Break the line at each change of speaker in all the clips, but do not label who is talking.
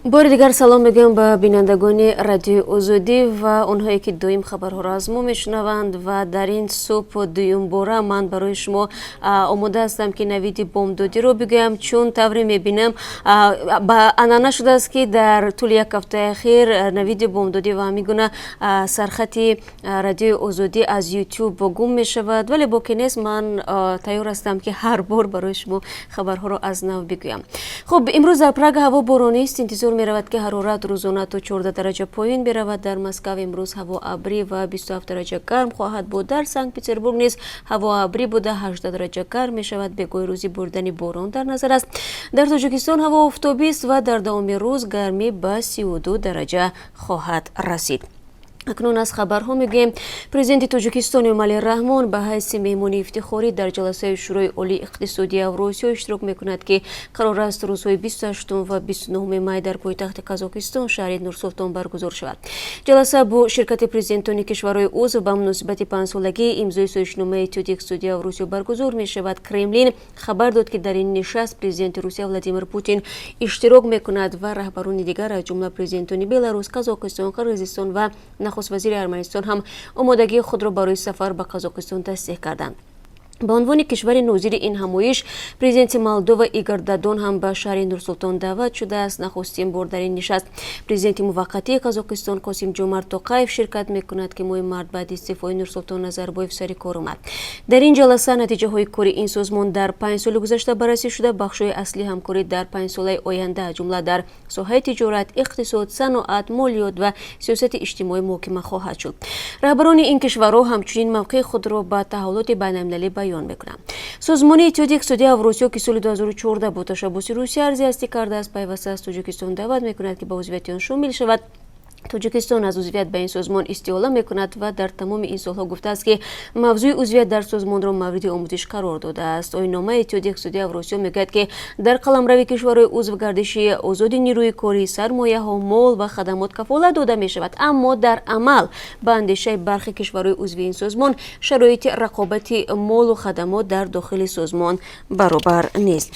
Бори дигар салом мегӯям ба бинандагони Радиои Озодӣ ва онҳое, ки доим хабарҳоро аз мо мешунаванд. Ва дар ин субҳ дуюмбора ман барои шумо омода ҳастам, ки навиди бомдодиро бигӯям, чун тавре мебинам, ба анъана шудааст, ки дар тӯли як ҳафтаи ахир навиди бомдодӣ ва ҳамин гуна сархати Радиои Озодӣ аз Ютуб гум мешавад. Вале боке нест, ман тайёр ҳастам, ки ҳар бор барои шумо хабарҳоро аз нав бигӯям. Хуб, имрӯз дар Прага ҳаво боронист, интизор меравад, ки ҳарорат рӯзона то 14 дараҷа поён биравад. Дар Москав имрӯз ҳаво абрӣ ва 27 дараҷа гарм хоҳад буд. Дар Санкт Петербург низ ҳаво абрӣ буда, 18 дараҷа гарм мешавад, бегоҳи рӯзи боридани борон дар назар аст. Дар Тоҷикистон ҳаво офтобист ва дар давоми рӯз гармӣ ба 32 дараҷа хоҳад расид. Акнун аз хабарҳо мегӯем. Президенти Тоҷикистон Эмомалӣ Раҳмон ба ҳайси меҳмони ифтихорӣ дар ҷаласаи Шӯрои олии иқтисодии Авросиё иштирок мекунад, ки қарор аст рӯзҳои 28 ва 29 май дар пойтахти Қазоқистон, шаҳри Нурсултон, баргузор шавад. Ҷаласа бо ширкати президентони кишварҳои узв ба муносибати панҷсолагии имзои созишномаи Иттиҳоди иқтисодии Авросиё баргузор мешавад. Кремлин хабар дод, ки дар ин нишаст президенти Русия Владимир Путин иштирок мекунад ва раҳбарони дигар, аз ҷумла президентони Беларус, Қазоқистон, Қирғизистон ва нахуствазири Арманистон ҳам омодагии худро барои сафар ба Қазоқистон тасдиқ карданд. Ба унвони кишвари нозири ин ҳамоиш президенти Молдова Игор Додон ҳам ба шаҳри Нурсултон даъват шудааст. Нахустин бор дар ин нишаст президенти муваққатии Қазоқистон Қосим Ҷомарт Тоқаев ширкат мекунад, ки моҳи март баъди истеъфои Нурсултон Назарбоев сари кор омад. Дар ин ҷаласа натиҷаҳои кори ин созмон дар 5 соли гузашта баррасӣ шуда, бахшҳои аслии ҳамкорӣ дар 5 солаи оянда, аз ҷумла дар соҳаи тиҷорат, иқтисод, саноат, молиёт ва сиёсати иҷтимоӣ муҳокима хоҳад шуд. Раҳбарони ин кишварҳо ҳамчунин мавқеи худро ба таҳаввулоти байналмилалӣ баён мекунанд. Созмони Иттиҳоди иқтисодии Авросиё, ки соли 2014 бо ташаббуси Русия арзи ҳастӣ кардааст, пайваста аз Тоҷикистон даъват мекунад, ки ба узвияти он шомил шавад. Тоҷикистон аз узвият ба ин созмон истиҳола мекунад ва дар тамоми ин солҳо гуфтааст, ки мавзӯи узвият дар созмонро мавриди омӯзиш қарор додааст. Оинномаи Иттиҳоди иқтисодии Авросиё мегӯяд, ки дар қаламрави кишварҳои узв гардиши озоди нерӯи корӣ, сармояҳо, мол ва хадамот кафолат дода мешавад. Аммо дар амал, ба андешаи бархе кишварҳои узви ин созмон, шароити рақобати молу хадамот дар дохили созмон баробар нест.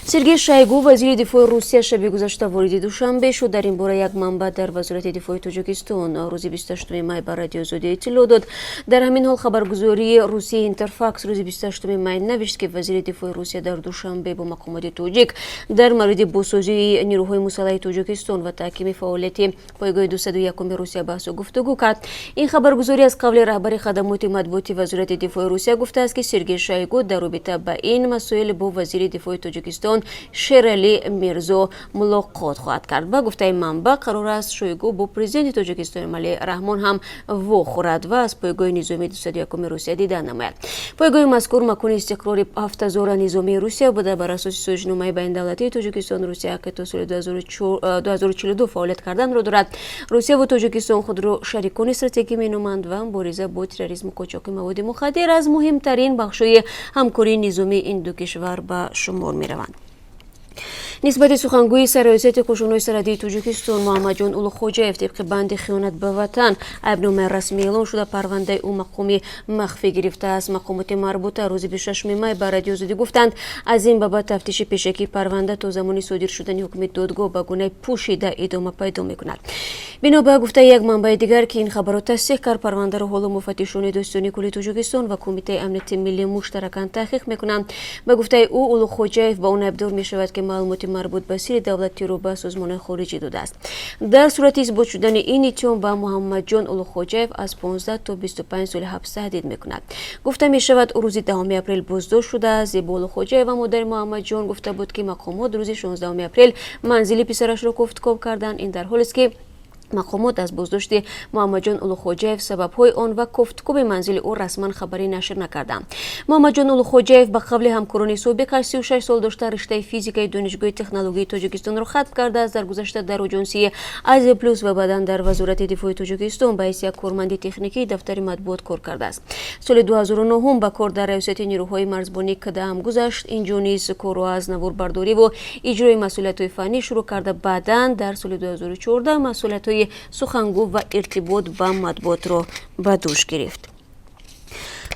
Сергей Шойгу, вазири дифои Русия, шаби гузашта вориди Душанбе шуд. Дар ин бора як манбаъ дар Вазорати дифои Тоҷикистон рӯзи 28 май ба Радиои Озодӣ иттилоъ дод. Дар ҳамин ҳол хабаргузории русии Интерфакс рӯзи 28 май навишт, ки вазири дифои Русия дар Душанбе бо мақомоти тоҷик дар мавриди бозсозии нерӯҳои мусаллаҳи Тоҷикистон ва таҳкими фаъолияти пойгоҳи 201-уми Русия баҳсу гуфтугӯ кард. Ин хабаргузорӣ аз қавли раҳбари хадамоти матбуоти Вазорати дифои Русия гуфтааст, ки Сергей Шойгу дар робита ба ин масоил бо вазири дифои Тоҷикистон Шералӣ Мирзо мулоқот хоҳад кард. Ба гуфтаи манбаъ, қарор аст Шойгу бо президенти Тоҷикистон Эмомалӣ Раҳмон ҳам вохӯрад ва аз пойгоҳи низомии 201-уми Русия дидан намояд. Пойгоҳи мазкур макони истиқрори 7000 низомии Русия буда, бар асоси созишномаи байнидавлатии Тоҷикистон Русия ҳаққи то соли 2042 фаъолият карданро дорад. Русия ву Тоҷикистон худро шарикони стратегӣ меноманд ва мубориза бо терроризму қочоқи маводи мухаддир аз муҳимтарин бахшҳои ҳамкории низомии ин ду кишвар ба шумор мераванд. Нисбати сухангӯи Сарраёсати қӯшунҳои сарҳадии Тоҷикистон Муҳаммадҷон Улуғхоҷаев тибқи банди хиёнат ба ватан айбномаи расмӣ эълон шуда, парвандаи ӯ мақоми махфӣ гирифтааст. Мақомоти марбута рӯзи 26 май ба Радиои Озодӣ гуфтанд, аз ин бабат тафтиши пешакии парванда то замони содир шудани ҳукми додгоҳ ба гунаи пӯшида идома пайдо мекунад. Бино ба гуфтаи як манбаи дигар, ки ин хабарро тасдиқ кард, парвандаро ҳоло муфаттишони Додситонии кулли Тоҷикистон ва Кумитаи амнияти миллӣ муштаракан таҳқиқ мекунанд. Ба гуфтаи ӯ, Улуғхоҷаев ба он айбдор мешавад, ки маълумоти марбут ба сири давлатиро ба созмонҳои хориҷӣ додааст. Дар сурати исбот шудани ин иттиҳом ба Муҳаммадҷон Улуғхоҷаев аз 15 то 25 соли ҳабс таҳдид мекунад. Гуфта мешавад, ӯ рӯзи 10 апрел боздошт шудааст. Зебо Улуғхоҷаева, модари Муҳаммадҷон, гуфта буд, ки мақомот рӯзи 16 апрел манзили писарашро кофтукоб карданд. Ин дар ҳолест, ки мақомот аз боздошти Муҳаммадҷон Улуғхоҷаев, сабабҳои он ва кофтукоби манзили ӯ расман хабарӣ нашр накарданд. Муҳаммадҷон Улуғхоҷаев, ба қавли ҳамкорони собиқаш, 36 сол дошта, риштаи физикаи Донишгоҳи технологияи Тоҷикистонро хатм кардааст. Дар гузашта дар оҷонсии Азия Плюс ва баъдан дар Вазорати дифои Тоҷикистон ба ҳайси як корманди техникии дафтари матбуот кор кардааст. Соли 2009 ба кор дар Раёсати нерӯҳои марзбонӣ КДАМ гузашт. Инҷо низ корро аз наворбардориву иҷрои масъулиятҳои фаннӣ шурӯъ карда, баъдан дар соли 2014 масъулиятҳои сухангӯ ва иртибот ба матбуотро ба дӯш гирифт.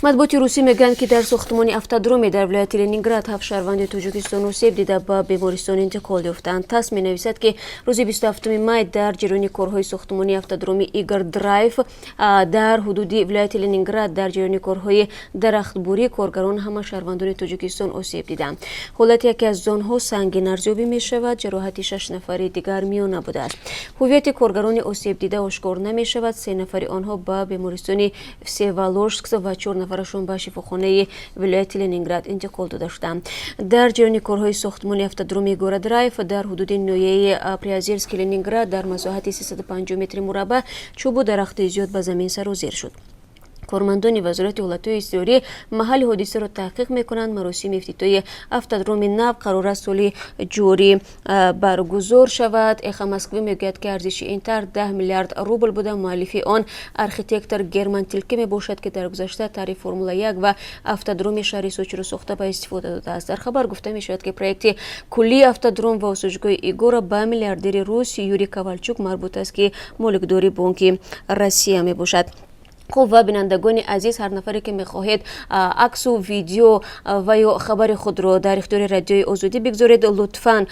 Матбуоти русӣ мегӯянд, ки дар сохтмони автодроме дар вилояти Ленинград ҳафт шаҳрванди Тоҷикистон осеб дида, ба бемористон интиқол ёфтанд. ТАСС менависад, ки рӯзи 27 май дар ҷараёни корҳои сохтмонии автодроми Игор Драйв дар ҳудуди вилояти Ленинград дар ҷараёни корҳои дарахтбурӣ коргарон, ҳама шаҳрвандони Тоҷикистон, осеб диданд. Ҳолати яке аз онҳо сангин арзёбӣ мешавад, ҷароҳати шаш нафари дигар миёна будааст. Ҳуввияти коргарони осебдида ошкор намешавад. Се нафари онҳо ба бемористони Всеволожск ва чор нафарашон ба шифохонаи вилояти Ленинград интиқол дода шуданд. Дар ҷараёни корҳои сохтмони автодроми Игора Драйв дар ҳудуди ноҳияи Приозерски Ленинград дар масоҳати 350 метри мураббаъ чӯбу дарахти зиёд ба замин сарозер шуд. Кормандони Вазорати ҳолатҳои изтирорӣ маҳалли ҳодисаро таҳқиқ мекунанд. Маросими ифтитоҳи автодроми нав қарор аст соли ҷорӣ баргузор шавад. «Эхо Москвы» мегӯяд, ки арзиши ин тарҳ 10 миллиард рубл буда, муаллифи он архитектор Герман Тилке мебошад, ки дар гузашта тарҳи Формула 1 ва автодроми шаҳри Сочиро сохта ба истифода додааст. Дар хабар гуфта мешавад, ки проекти куллии автодром ва осоишгоҳи Игора ба миллиардери рус Юрий Ковалчук марбут аст, ки моликдори Бонки Россия мебошад. Хуб, ва бинандагони азиз, ҳар нафаре ки мехоҳед аксу видео ва ё хабари худро дар ихтиёри Радиои Озодӣ бигзоред, лутфан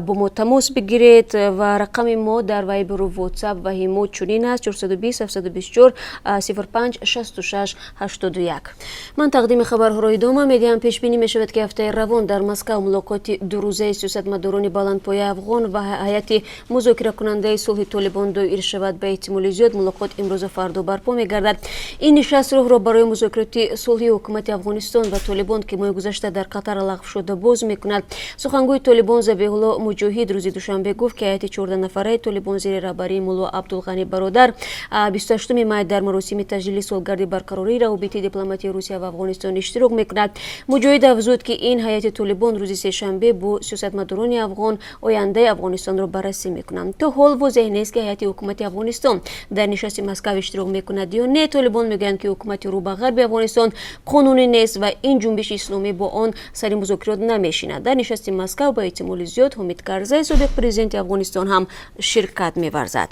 бо мо тамос бигиред ва рақами мо дар Вайберу Ватсап ва Имо чунин аст: 420 724 05 66 81. Ман тақдими хабарҳоро идома медиҳам. Пешбинӣ мешавад, ки ҳафтаи равон дар Москав мулоқоти дурӯзаи сиёсатмадорони баландпояи афғон ва ҳайати музокиракунандаи сулҳи Толибон доир шавад. Ба эҳтимоли зиёд мулоқот имрӯзу фардо барпо мегардад. Ин нишаст роҳро барои музокироти сулҳи ҳукумати Афғонистон ва Толибон, ки моҳи гузашта дар Қатар лағв шуда, боз мекунад. Сухангӯи Толибон Забиҳулло Муҷоҳид рӯзи душанбе гуфт, ки ҳайати 14 нафараи Толибон зери раҳбарии мулло Абдулғанӣ Бародар 28 май дар маросими таҷлили солгарди барқарории равобити дипломатии Русия ва Афғонистон иштирок мекунад. Муҷоҳид афзуд, ки ин ҳайати Толибон рӯзи сешанбе бо сиёсатмадорони афғон ояндаи Афғонистонро баррасӣ мекунанд. То ҳол возеҳ нест, ки ҳайати ҳукумати Афғонистон дар нишасти Москав иштирок мекунад ё не. Толибон мегӯянд, ки ҳукумати рӯ ба ғарби Афғонистон қонунӣ нест ва ин ҷунбиши исломӣ бо он сари музокирот намешинад. Дар нишасти Москав ба эҳтимоли зиёд Ҳомид Карзай, собиқ президенти Афғонистон, ҳам ширкат меварзад.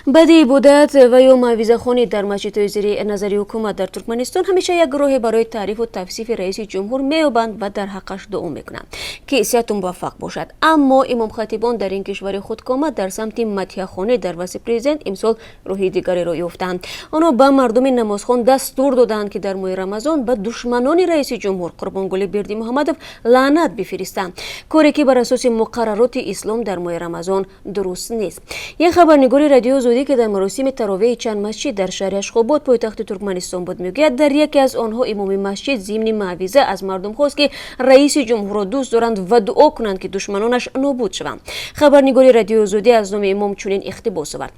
Баъди ибодат ва ё мавъизахонӣ дар масҷидҳои зери назари ҳукумат дар Туркманистон ҳамеша як роҳе барои таърифу тавсифи раиси ҷумҳур меёбанд ва дар ҳаққаш дуо мекунанд, ки сиҳату муваффақ бошад. Аммо имомхатибон дар ин кишвари худкома дар самти мадҳияхонӣ дар васфи президент имсол роҳи дигареро ёфтанд. Онҳо ба мардуми намозхон дастур доданд, ки дар моҳи Рамазон ба душманони раиси ҷумҳур Қурбонгулӣ Бердимуҳаммадов лаънат бифиристанд, коре ки бар асоси муқаррароти ислом дар моҳи Рамазон дуруст нест. Як хабарнигори Радиои Озодӣ, ки дар маросими таровеҳи чанд масҷид дар шаҳри Ашхобод, пойтахти Туркманистон буд, мегӯяд, дар яке аз онҳо имоми масҷид зимни мавъиза аз мардум хост, ки раиси ҷумҳурро дӯст доранд ва дуо кунанд, ки душманонаш нобуд шаванд. Хабарнигори Радиои Озодӣ аз номи имом чунин иқтибос овард: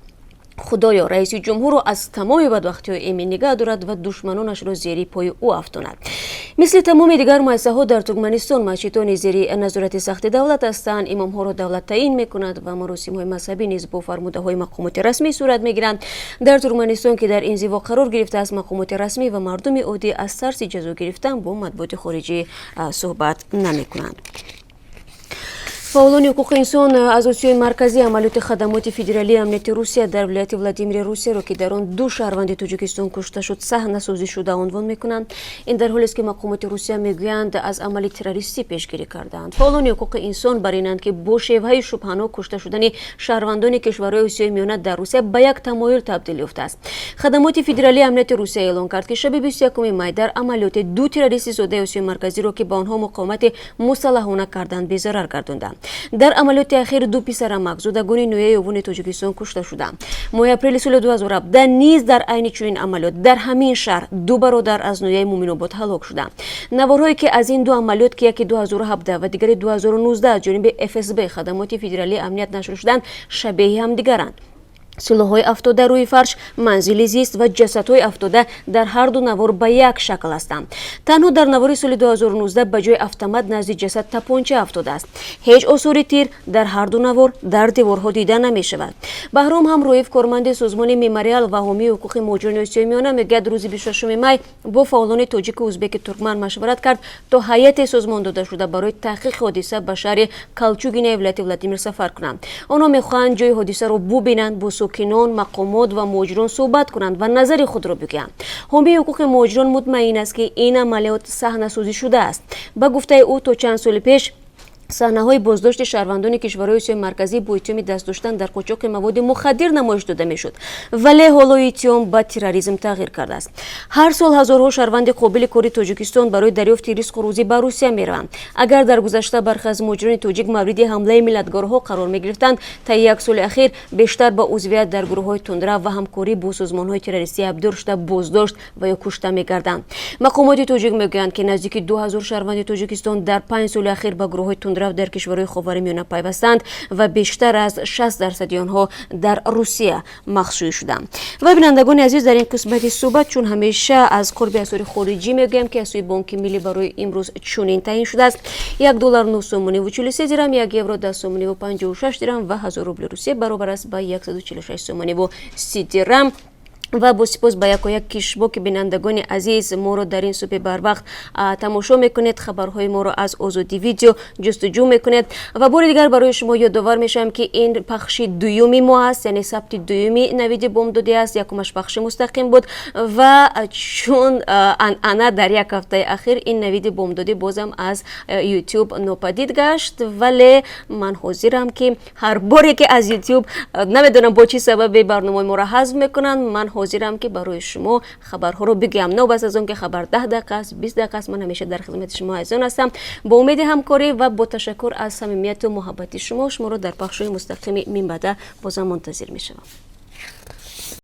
«Худоё, раиси ҷумҳурро аз тамоми бадбахтиҳои эмин нигаҳ дорад ва душманонашро зери пои ӯ афтонад». Мисли тамоми дигар муассисаҳо дар Туркманистон, масҷидҳо зери назорати сахти давлат ҳастанд. Имомҳоро давлат таъин мекунад ва маросимҳои мазҳабӣ низ бо фармудаҳои мақомоти расмӣ сурат мегиранд. Дар Туркманистон, ки дар инзиво қарор гирифтааст, мақомоти расмӣ ва мардуми оддӣ аз тарси ҷазо гирифтан бо матбуоти хориҷӣ суҳбат намекунанд. Фаъолони ҳуқуқи инсон аз Осиёи Марказӣ амалиёти хадамоти федералии амнияти Русия дар вилояти Владимири Русияро, ки дар он ду шаҳрванди Тоҷикистон кушта шуд, саҳнасозӣ шуда унвон мекунанд. Ин дар ҳолест, ки мақомоти Русия мегӯянд, аз амали террористӣ пешгирӣ кардаанд. Фаъолони ҳуқуқи инсон бар инанд, ки бо шеваҳои шубҳанок кушта шудани шаҳрвандони кишварҳои Осиёи Миёна дар Русия ба як тамоюл табдил ёфтааст. Хадамоти федералии амнияти Русия эълон кард, ки шаби 21 май дар амалиёти ду террористи зодаи Осиёи Марказиро, ки ба онҳо муқовимати мусаллаҳона карданд, безарар гардонданд. Дар амалиёти ахир ду писарамак, зодагони ноҳияи Ёвони Тоҷикистон, кушта шуданд. Моҳи апрели соли 2017 низ дар айни чунин амалиёт дар ҳамин шаҳр ду бародар аз ноҳияи Муминобод ҳалок шуданд. Наворҳое, ки аз ин ду амалиёт, ки яке 2017 ва дигари 2019 аз ҷониби ФСБ, хадамоти федералии амният, нашр шуданд, шабеҳи ҳамдигаранд. Силоҳҳои афтода рӯи фарш, манзили зист ва ҷасадҳои афтода дар ҳарду навор ба як шакл ҳастанд. Танҳо дар навори соли 2019 ба ҷои автомат назди ҷасад тапонча афтодааст. Ҳеҷ осори тир дар ҳарду навор дар деворҳо дида намешавад. Баҳром Ҳамроев, корманди созмони Мемориал ва ҳомии ҳуқуқи муҳоҷирони Осиёи Миёна, мегӯяд, рӯзи 26 май бо фаъолони тоҷику узбеки туркман машварат кард, то ҳайате созмон дода шуда барои таҳқиқи ҳодиса ба шаҳри Колчугинои вилояти Владимир сафар кунанд. Онҳо мехоҳанд ҷои ҳодисаро бубинанд, бо сокинон Сокинон, мақомот ва муҳоҷирон суҳбат кунанд ва назари худро бигӯянд. Ҳомии ҳуқуқи муҳоҷирон мутмаин аст, ки ин амалиёт саҳнасозӣ шудааст. Ба гуфтаи ӯ, то чанд соли пеш саҳнаҳои боздошти шаҳрвандони кишварҳои Осиёи Марказӣ бо иттиҳоми даст доштан дар қочоқи маводи мухаддир намоиш дода мешуд, вале ҳоло иттиҳом ба терроризм тағйир кардааст. Ҳар сол ҳазорҳо шаҳрванди қобили кори Тоҷикистон барои дарёфти ризқу рӯзӣ ба Русия мераванд. Агар дар гузашта бархе аз муҳоҷирони тоҷик мавриди ҳамлаи миллатгароҳо қарор мегирифтанд, таи як соли ахир бештар ба узвият дар гурӯҳҳои тундрав ва ҳамкорӣ бо созмонҳои террористӣ айбдор шуда, боздошт ва ё кушта мегарданд. Мақомоти тоҷик мегӯянд, ки наздики 2000 шаҳрванди Тоҷикистон дар 5 соли ахир ба гурӯҳҳои тундрав дар кишварҳои Ховари Миёна пайвастанд ва бештар аз 60% онҳо дар Русия махшӯӣ шуданд. Ва, бинандагони азиз, дар ин қисмати суҳбат, чун ҳамеша, аз қурби асъори хориҷӣ мегӯям, ки аз сӯи Бонки Миллӣ барои имрӯз чунин таъин шудааст: 1 доллар 9 сомониву 43 дирам, 1 евро 10 сомониву 56 дирам ва 1000 рубли Русия баробар аст ба 146 сомониву 30 дирам. Ва бо сипос ба якояк ки шумо, ки, бинандагони азиз, моро дар ин субҳи барвақт тамошо мекунед, хабарҳои моро аз Озодӣ Видео ҷустуҷӯ мекунед. Ва бори дигар барои шумо ёдовар мешавам, ки ин пахши дуюми мо аст, яъне сабти дуюми Навиди бомдодӣ аст. Якумаш пахши мустақим буд ва чун анъана дар як ҳафтаи ахир ин Навиди бомдодӣ бозам аз Ютуб нопадид гашт, вале ман ҳозирам, ки ҳар боре ки аз Ютуб, намедонам бо чӣ сабабе, барномаи моро ҳазф мекунанд, ман ҳозирам, ки барои шумо хабарҳоро бигӯям. Новобаста аз он ки хабар 10 дақиқа аст, 20 дақиқа аст, ман ҳамеша дар хизмати шумо азизон ҳастам. Бо умеди ҳамкорӣ ва бо ташаккур аз самимияту муҳаббати шумо, шуморо дар пахшҳои мустақими минбаъда бозам мунтазир мешавам.